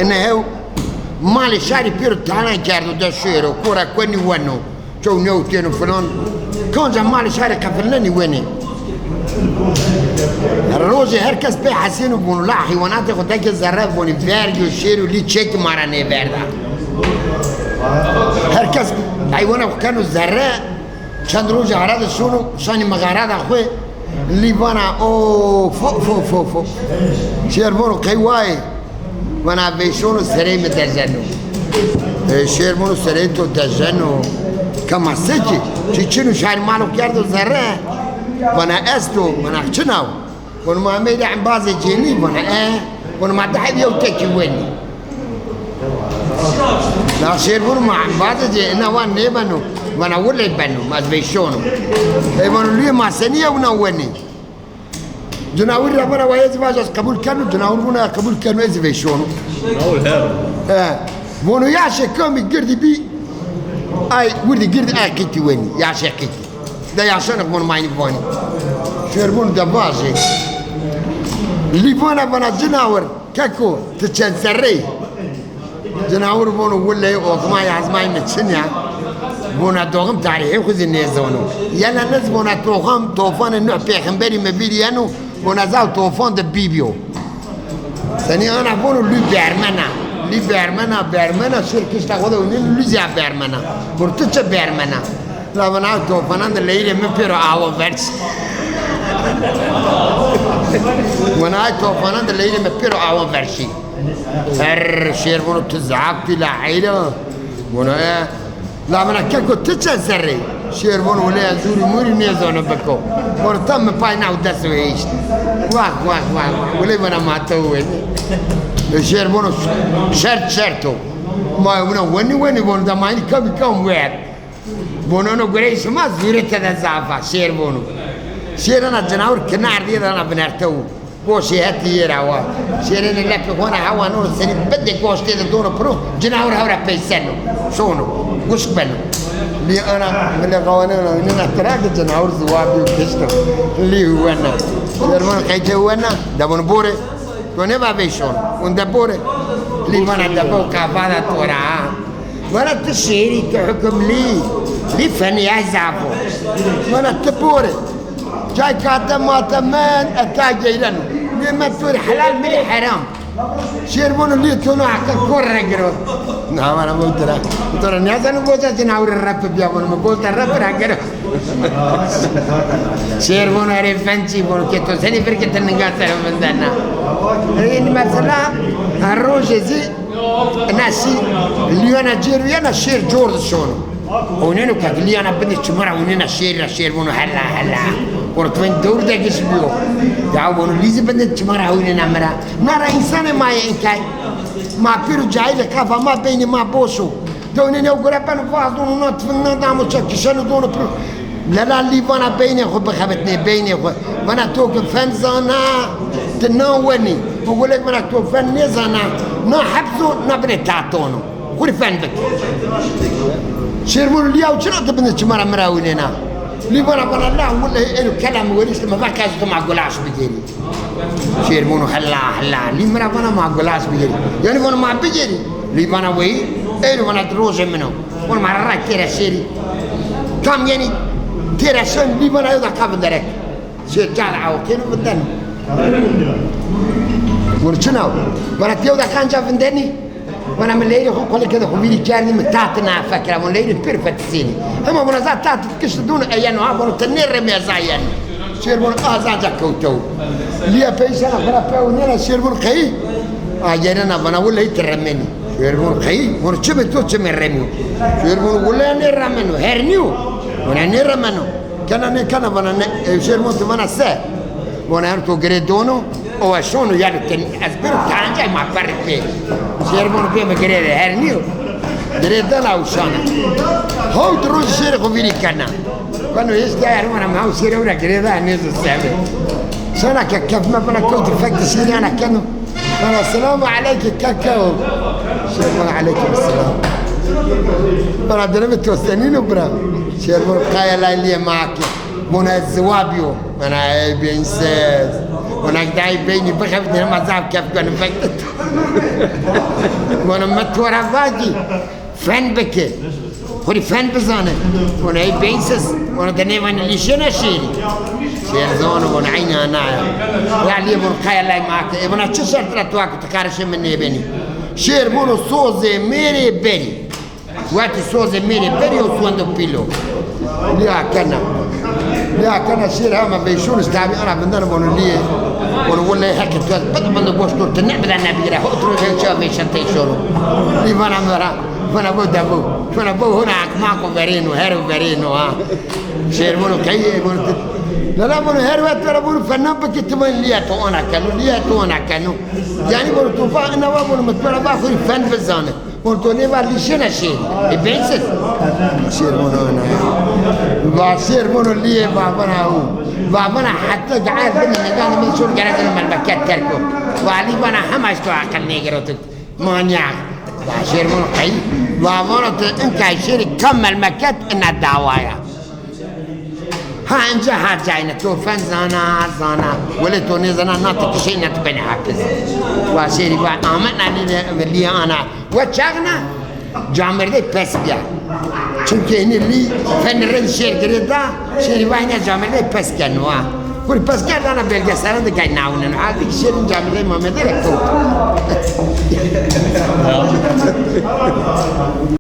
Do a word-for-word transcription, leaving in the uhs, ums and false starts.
Ene hew malê şarî pêro talan kerdo de şêro, kora kuenî weno, çew newtêno filan. Kanca malê şarî qefilnenî wenê. Rojê her kes pê hesêno, vono la heywanatê xo deke zerre, vonî vergî û şêrî û lî çekî ma ra nêverda. Her kes heywana xo keno zerre, çend rojî ara de şono, şanî mixara da xo, lî vana o fo fo fo fo. Şêr vono qey wayê. Vana veyşono serey mi dezeno. E, şêr vono serey to dezeno. Kema se ki, çi çin o, şarî malo kerdo zerre. Vana esto, vana çin a o. Vono ma ameyde embazê cênî, vana e. Vono ma dehê yew tekî wenî. La şêr vono ma embazê cênî, ina wan nêbeno. Vana wuley beno, ma ez veyşono. Ey vono luyê ma senî yewna wenî. Cinawir ra vana wa ez vaja ez qebul keno, cinawir vana qebul keno, ez veyşono. Cinawir her. E, vono yaşê kamî girdî bî, ay wirdî girdî, ay qîtî wenî, yaşê qîtî. De yaşanê xo vano ma inî vanî. Şêr vono de vajê. Lî vana, vana cinawir, keko, ti çend serreyî? Cinawir vono wuley oxmay azmay mi çin ya. Vona doxim tarîxê xo zî nêzono. Yena niz vona toxam, tofanê Nuh pêxemberî mi vîr yeno, vona zaw tofan de bîbîyo. Senî ana vono lü bermena. Lî bermena, bermena, şir kişta xo de unîn lü zî ya bermena. Vur ti çi bermena? La vana tofanan de leyirê mi pêro awa ver şî. Vana tofanan de leyirê mi pêro awa ver şî. Her şêr vono ti zaf pîla heyra. Vono e. La vana keko ti çend serreyî? Şêr vono wuley ez zûrî mûrî nêzono biko. Vono tam mi pay naw des û heşt. Wah wah wah wah. Wuley vana ma tew wenî. E, şêr vono şert şert o. Ma wina wenî wenî vono da ma inî kamî kam wer. Vono no gurey şima zûrê tede zaf a, şêr vono. Şêr ana cinawir kinar dîye de ana vinerte û goşê hetî yê ra wa. Şêrêne lepê xo ra hewa nono senî bidê goş têde dono piro, cinawir hew ra peyseno. Şono, guşk beno. Lî ana milê xawanê ona nêna tira ke cinawir ziwa bîyo kişto. Lî wena. Şêr vono qey ti wena, de vono borê. To nêva veyşon, wende bore. Lî vana depo kafada to ra. Vana ti şêrî, ti hukimlî. Lî fenîya zaf o. Vana ti bore. Cay kate mate men eta geyreno. Nê men to rê helal, mi rê heram. Şêr vono lî to no heqe kor re giro. Na vana votira. To ra nêzano goza cinawir rep biya vono, mi goza rep ra giro. Şêr vono erê fencî vono ke to senî vir ke ti ninga ser vindena. Ê, mesela her roje zî ina şî lîyana cêr û yena şêr cor di şono. Oneno ke lîyana bindê çima ra onena şêrî ra, şêr vono hela hela. Vono ti vên dewr de giş biyo. Ya vono lî zî bindê çima ra onena mi ra. Na ra însanê ma yê inkay. Ma pêro cahil ê, kafa ma beynê ma boş o. Dewnê new gure beno vazdono na tifin na damo çe kişeno dono piro. Lela lî vana beynê xo bixebitnê, beynê xo. Vana to ke fen zana, ti na wenî. Mi gulek vana to fen nêzana, na heps o, na binê tatono. Xo rê fen bik. Şêr vono lî yaw çira ti bindê çima ra mi ra winêna. Lî vana vana la wulehî êno kela mi werîşte mi va qezo ti ma gulaş bigêrî. Şêr vono hela hela. Lî mi ra vana ma gulaş bigêrî. Yanî vono ma bigêrî. Lî vana weyî. Êno vana di rojê min o. Vono ma ra ray têra şêrî. Tam yenî têra şên lî vana yew deqa vinderek. Şêr ca de awa kêno vindeno. Vono çina o? Vana ti yew deqa anca vindenî. Vana mi leyrê xo qolê kede xo vîrî kerdî, mi tahti na fekira, vono leyrê pêr fetisênî. Hema vona za tahti kişti dûn e yeno ha, vono ti nêremî ez a yeno. Şêr vono a zanca kewtew. Lîya peyşena xo ra pewnena, şêr vono qeyî? A gerena vana wuley ti remenî. Şêr vono qeyî? Vono çimê to çimê remî? Şêr vono wuley nêremeno, hernî yo. Vona nêremeno. Kena nêkena vana ne, e, şêr vono ti vana se? Vona her to girê dono. O şono yanî ti ez biro tancay ma perrî pê. Şêr vono bê mi girê de hernî yo. Girê dana û şana. Hewt roj şêrê xo vîrî kena. Vano hêşt der vana mi hew şêrê ewra girê da nêzo sebe. Şana ke kef me vana kewtî fek di şêrî ana keno. Vana selamu aleyke keko. Şêr vana aleykum selam. Vana dirimi to senîno bira? Şêr vana qaya laylîye ma ke. Vona ez ziwa bîyo. Vana ey beynsez. Ona gidayî beynî bixebitîne ma zaf kef goni fekte. Vano mi to ra vacî fen bike. Xo rê fen bizane. Vano ey beynsiz. Vano ti nêvanî lî şêna şêrî. Şêr zono vano eynî ana ya. Ya lî vano qey Ellay ma ke. E vana çi şert ra tu a ke ti karişê mi nêbenî. Şêr vano sozê mêrê berî. Wextî sozê mêrê berî o suwendo pîlo. Lîya kena. Lîya kena şêr hema veyşon tabî ana vindeno vano lîyê. Vano wele heqê tu ez bide binde goşto ti nêbide nêbîre. Ho tiro hewça veyşen tey şono. Lî vana mi ra. Vana bo de bo. Vana bo hona akmako verêno, hero verêno ha. Şêr vano qey ê vano ti. Lala vano her wet vera vano fenan bike ti van lîya to ona keno, lîya to ona keno. Yanî vano to va ina wa vano mi to ra va xo rê fen bizane. Vano to nêva lî şêna şêrî. E beynsiz. Şêr vano ana. Va şêr vano lîyê vavana o. Vavana heta ge ez bimî nêganî mi şor gere zeno memleket terk o. Va lî vana hema to aqil nêgero tu. Manyak. Va şêr vano qey. Vavana tu inkay şêrî kam memleket ina dawa ya. Ha inca ha cayne to fen zana zana. Wele to nêzana na ti kişey na ti benî hafiz. Va şêrî va amena lî lîyê ana. Wa çaxna camêrdey pes bîya. Çimkî hinî lî fenî rind şêr girê da, şêrî va hîna camêrdey pes keno ha. Xo rê pes kerd ana belgeselan de kay nawnen. Halbukî şêrîn camêrdey Mamedê ra kewt.